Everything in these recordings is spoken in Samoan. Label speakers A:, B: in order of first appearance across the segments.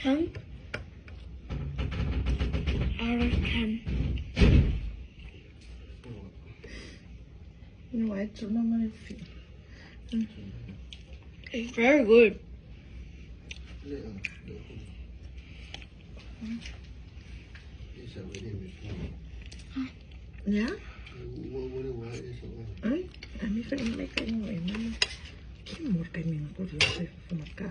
A: 10 out of 10. It's very good.
B: Yeah? Ai, a mi fa mai ka ngo e mama. Ki mo ka mi ngo ri se fa ma ka.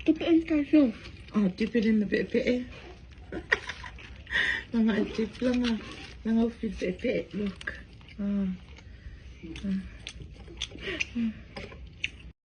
A: Dip it in the sauce.
B: Oh, dip it in the bit bit. Langa dip langa langa fi bit bit look. Oh.